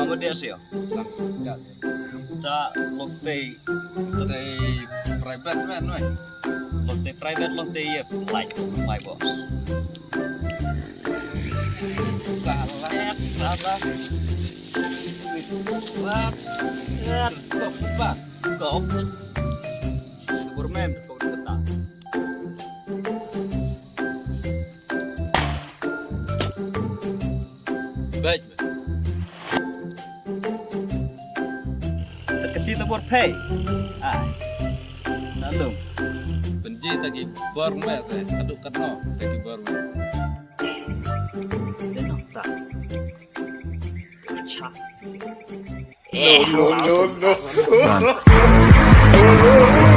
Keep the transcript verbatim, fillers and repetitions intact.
What is it? Ta long tei, long tei private man, man. Long tei private, long tei ye, like my boss. Salah, salah. Bat, bat, kop, bat, kop. Superman, kop kata. Bait, bait. Te kti te bor phei. Ai. Nalung. Penji ta ki bor me se. Aduk katno ta ki bor me. Denok ta. Cha. No, no, no, no.